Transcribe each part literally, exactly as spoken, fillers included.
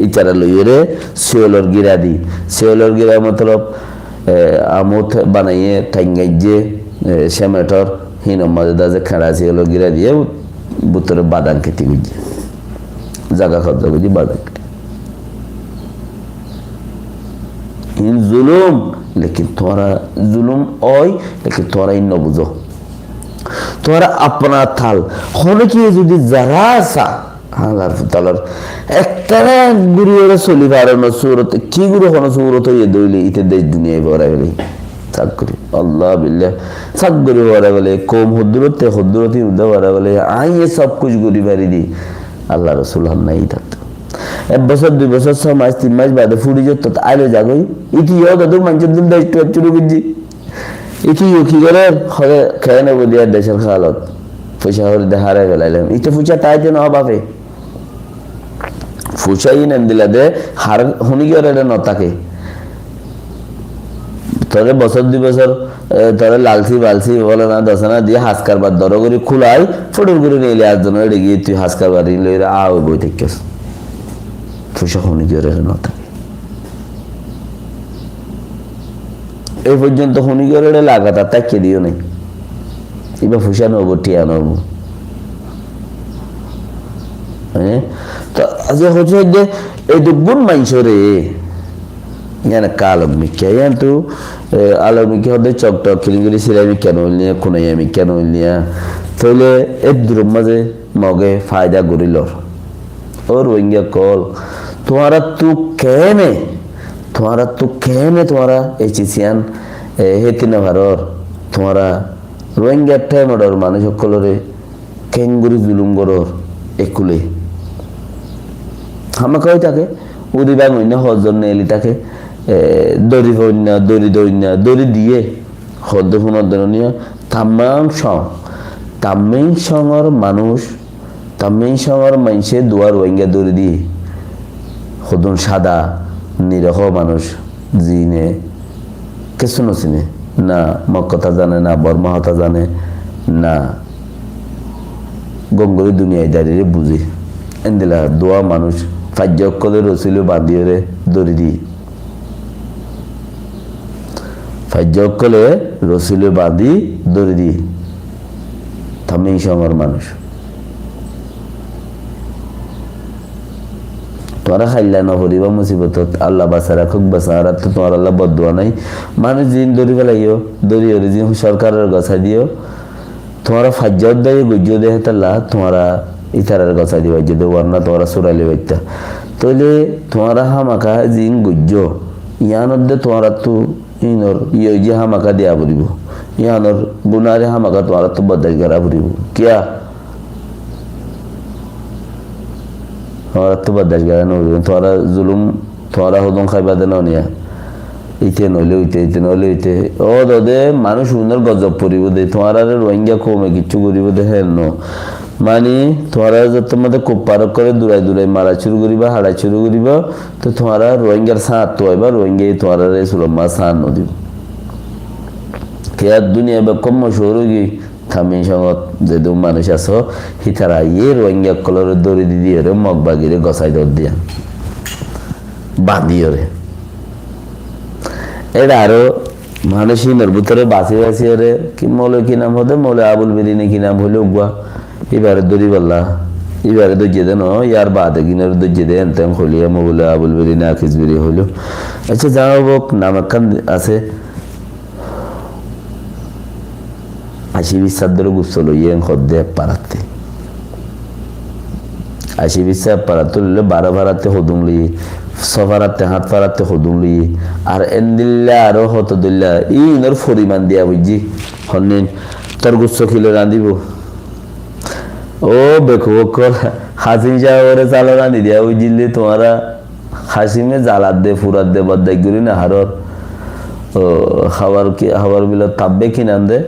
Ítara loiyóre siyólor gíra di. Siyólor gíra motolob, e, amut banaiyé, thaingaijjé, e, sementor, hínor mazé dá ze keñça siyólor gíra diyé, bútore bagan kéti goijjé. Zaga kobza goijjé bagan kéti. Hín zulum, lekin tuáñra zulum ói, lekin tuáñra hín nobuzó. Tuáñra apna tal, honókiye zodi zara sa, Allar futalor ekkán guri ore soli faron no surot, ki guri hono surot óiye dóile ite dec duniyai forai fele. Sak guri, Allah billah, sak guri forai fele, koum hoddúrotte, hoddúrotte udda forai fele, aññí sob kuc guri fari di. Allah Rosul hon nai itat. Ek bosór, dui bosór, só mac, tin mac bade furi zotto, aile zagoi, iti yo dadu manjor dil dec tuat curu gujji. Ite yo ki gorer? Hore, kene buli ar decor halot. Fuisa hori de harai felailem. Ite fuisa taite no bafe. Fuisa in endilla de har huni gore de no take. Tore bosor dui bosor, e, tore lalsi balsi bole na dosana diye haskar bad doro gori kulai, futur gori nile ar dono ede giye tui haskar bad in loire a oi boi tekkes. Fuisa huni gore de no take. Ei foijjonto huni gorere lagatar táikke diyo nai. Iba fuisa no obo, tiya no obo. Eh? To aijja hoito de ei duggun mainsore, iyan ekka alok mikka, iyan tu, eh, alok mikka hoóde chok tok kirin gori sirai mikka no oil niya, kunaiya mikka no oil niya. Toile eddur maze Moge faida gorí lor. Ó Rohingya ókkol, tuáñrattú keéne, tuáñrattú keéne tuáñra H C C an, e, héti no farór? Tuáñra Rohingya thaimodor manúic ókkolore keéngorí zulum gorór ekule. Hámaká ói táke, uri báñgoinna hozzon neeli táke, e, dóri foinna, dóri doinna, dóri diyé. Hoddé fúnodde no niya, Tammeíng Cong, Tammeíng Congor manúic, Tammeíng Congor maincé duwá Ruáingga dóri diyé. Hodún cáda, nirohó manúic, ziíne kessú no siné, na Mog hotá zane, na Borma hotá zane, na gom gorí duniyaidariré buzé. Endilla duwá manúic, faijja ókkolé rosí loi bañdíyoré dóri diyé. Faijja ókkolé rosí loi bañdí dóri diyé. Tammeíng Congor manúic. Tuáñra háilla no foribá musibotot, Allah basai rakók bes, añárattú tuáñralla bodduwa nái. Manúic ziín dóri felaiyó, dóri yóre ziín sorkarore gosái diyó, tuáñra faijja óddaye goijjó de hétalla, tuáñra ítarare gosái di faijjó de, warna tuáñra surai loi faittá. Tóile tuáñra hámaká ziín goijjó, yíanor de tuáñrattú ínor iye óiye hámaká diya foribó. Yíanor gunáre hámaká tuáñrattú boddac gorá foribó. Kiyá? Tuáñrattú boddac gorá no foribó. Tuáñra zulum Tuáñra hodún háiba de no niya. Ite noile uite, ite noile uite. Ó dode, manúic unor gozob foribó de. Tuáñrare Ruáingga koume kiccú goribó de, héen no. Mani, tuáñrare zottór modde kuffar ókkolé durai durai mara cúru goribá, haçai cúru goribá, to tuáñra Ruáinggar sáñt tuaibá, Ruáinggaye tuáñrare e sulomma sáñt no dibó. Kiyá duniyai bekkún mochúr óigiyoi, Tammeíng Congot zedún manúic asó, hítara aiyé Ruáingga ókkolóre dóri di diyóre, Mog bagiré gosái dór diyan. Bañdíyoré. Éçe aró manúic hínor bútore basí basíyoré, ki mouloi ki nam hoó de, mouloi Abul Biri né ki nam hoilé uggúa, íbaré dóri bolla, íbaré dóijje de no, yar baade kinóre dóijje de, enten hoilé, mouloi Abul Biri né Akis Biri hoilé. Accá, za hók, nam ekkán asé, Aci bissá dóre gusso loiyé en hoddé ek faratte. Aci bissá ek faratte loile baró faratte hodún loiyé, só faratte, hát faratte hodún loiyé. Ar endilla aró hoto dilla. Ínor foriman diya buijjí. Honnín, tor gusso kiloi rañdibó? Ó bekuf ókkol, Hasim sábore salo rañdi diya buijjíle tuáñra Hasime zaladde, furadde, baddai guri naharór. Ó, habar ki, habar bilot tabbe ki nam de?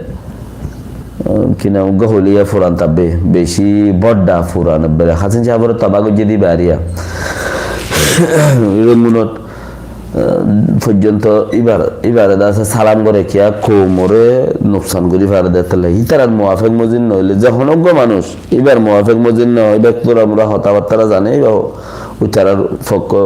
Ó, ki nam uggúa hoilé yá furan tabbe. Beci bodda furan ebbere. Hasim sábore toba goijjé de ibá ariya. Iron munot, ó, foijjonto ibar, ibare dase salam gore kiyá koumore nuksan gori fare de tele. Ítarar muwafek mozin noile, ze hono uggúa manúic, ibar muwafek mozin no, iba ektura mura hotabattara zane, iba Itarar fokkó